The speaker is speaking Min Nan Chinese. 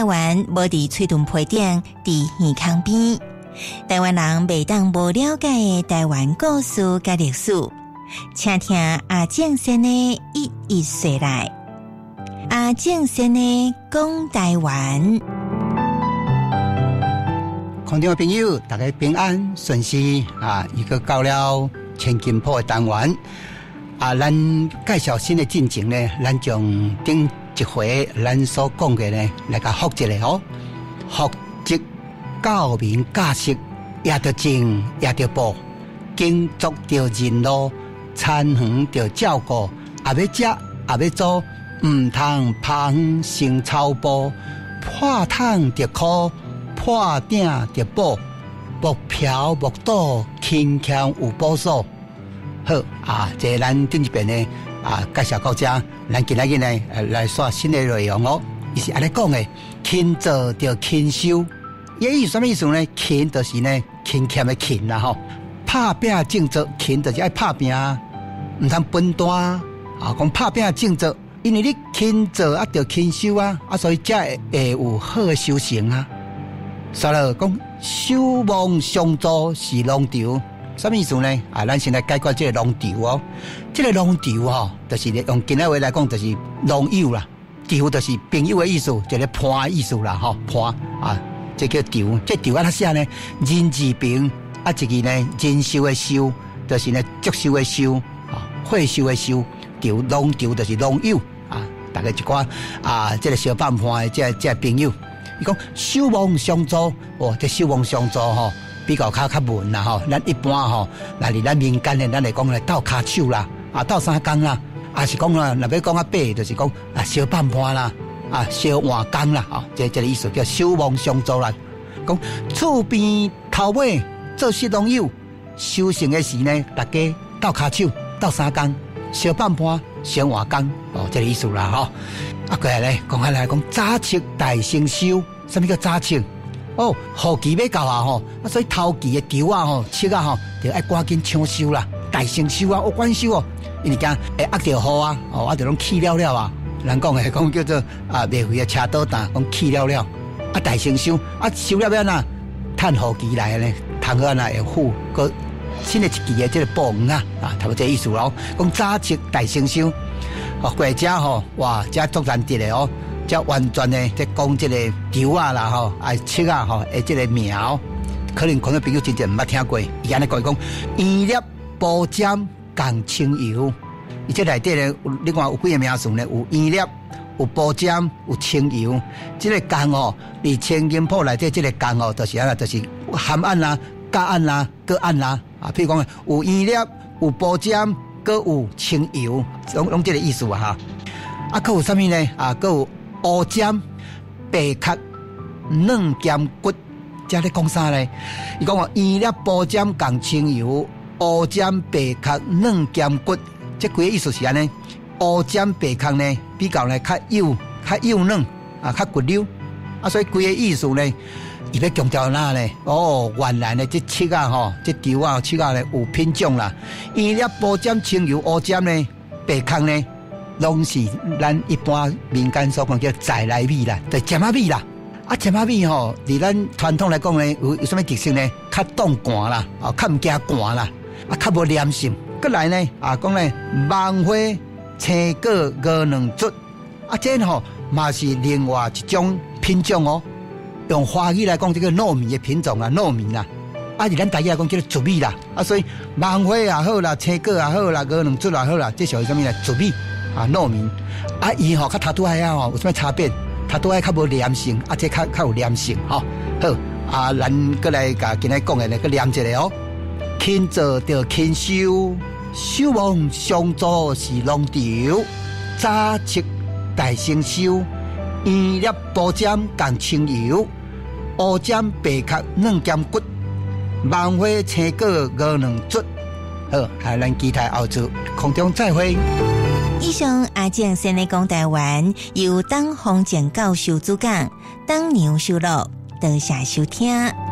灣無佇喙唇皮頂，佇耳孔邊。台灣人袂當無了解的台灣故事佮歷史，請聽阿正先的一一說來。阿正先的講台灣。空中的朋友，大家平安順遂啊！又閣到了千金鋪的單元啊，咱介紹新的進程呢，咱將頂一回咱所講的呢，來共複一下哦。福積教民教識，也著種，也著播，耕作著認路，田園著照顧，也欲食，也欲租，毋通拋園成草埔，破桶著箍，破鼎著補，莫嫖莫賭，勤儉有保守。好啊，這咱頂一遍呢啊，介紹到這，咱今仔日呢來煞新的內容哦。伊是按呢講的，勤做著勤收，伊意思啥物意思呢？勤就是呢勤儉的勤啦吼，拍拚種作，勤就是愛拍拚，毋通笨蛋啊！講拍拚種作，因為你勤做啊，著勤收啊，啊，所以才會有好的收成啊。煞落講守望相助是農場，啥物意思呢？啊，咱先來解決這個農場哦。這個農場吼，就是用今仔話來講，就是農友啦。場就是朋友的意思，一個伴的意思啦，吼伴啊，這叫場。這場按怎寫呢？人字邊啊，一個呢，仁壽的壽，就是呢，祝壽的壽，啊，歲壽的壽，場農場就是農友啊，大家一寡啊，這個相伴伴的這這朋友。伊講守望相助，哦，這守望相助吼，比較較較文啦吼。咱一般吼，若佇咱民間的，咱會講來鬥跤手啦，啊，鬥相共啦，啊是講啦，若欲講較白，就是講啊，相伴伴啦，啊，相換工啦，吼，這這个意思叫守望相助啦。講厝邊頭尾做穡農友，收成的時呢，大家鬥跤手、鬥相共，相伴伴、相換工，哦，這个意思啦，吼。啊，過來咧，講下來講早測大成收，啥物叫早測？哦，雨季欲到啊吼，啊，所以頭期的稻仔吼，粟仔吼，就愛趕緊搶收啦，大成收啊，哦，趕收哦，因為驚會壓著雨啊，哦，啊，就攏去了了啊。人講的講叫做啊，袂肥的車倒擔，講去了了，啊，大成收，啊，收了欲按怎，趁雨季來呢，通好按怎會付閣新的一季的這个補園啊，啊，差不多這个意思咯。講早測大成收。哦，過遮吼，哇，遮足難得的哦，遮完全的在講這個稻仔啦吼，啊，粟仔吼，的這個名哦，可能可能朋友真濟毋捌聽過。伊按呢講講，圓粒薄漿仝清油，伊這內底呢，你看有幾个名詞呢？有圓粒，有薄漿，有清油。這个仝哦，佇千金鋪內底這个仝哦，就是按怎，就是含按啦、佮按啦、閣按啦。啊，譬如講有圓粒，有薄漿。閣有清油，攏攏這个意思啊！哈，啊，閣有啥物呢？啊，閣有烏針、白殼、軟兼骨，這咧講啥呢？伊講哦，圓粒薄針仝清油，烏針白殼軟兼骨，這幾个意思是按呢？烏針白殼呢，比較呢較幼、較幼嫩啊，較骨溜啊，所以規个意思呢，伊欲強調哪呢？哦，原來呢，這粟仔吼，這稻仔粟仔呢有品種啦。圓粒薄針清油烏針呢，白殼呢，攏是咱一般民間所講叫在來米啦，就尖仔米啦。啊，尖仔米吼，佇咱傳統來講呢，有有啥物特色呢？較擋寒啦，哦，較毋驚寒啦，啊，較無黏性。閣來呢，啊，講呢，芒花青果鵝卵卒，啊，這吼嘛是另外一種品種哦。用華語來講，這個糯米的品種啊，糯米啦，啊，佇咱台語來講叫做糯米啦，啊，所以芒花也好啦，青果也好啦，鵝卵卒也好啦，這屬於啥物呢？糯米啊，糯米。啊，伊吼佮頭拄仔遐吼有啥物差別？頭拄仔較無黏性，啊，這較較有黏性，吼。好，啊，咱閣來共今仔講的呢，閣念一下哦。勤做著勤收，守望相助是農場，早測大成收，圓粒薄針仝清油。烏針白殼軟兼骨，芒花青果鵝卵卒。好，啊，咱期待後次空中再會。以上阿正先的講台灣，由董宏正教授主講，董娘收錄，多謝收聽。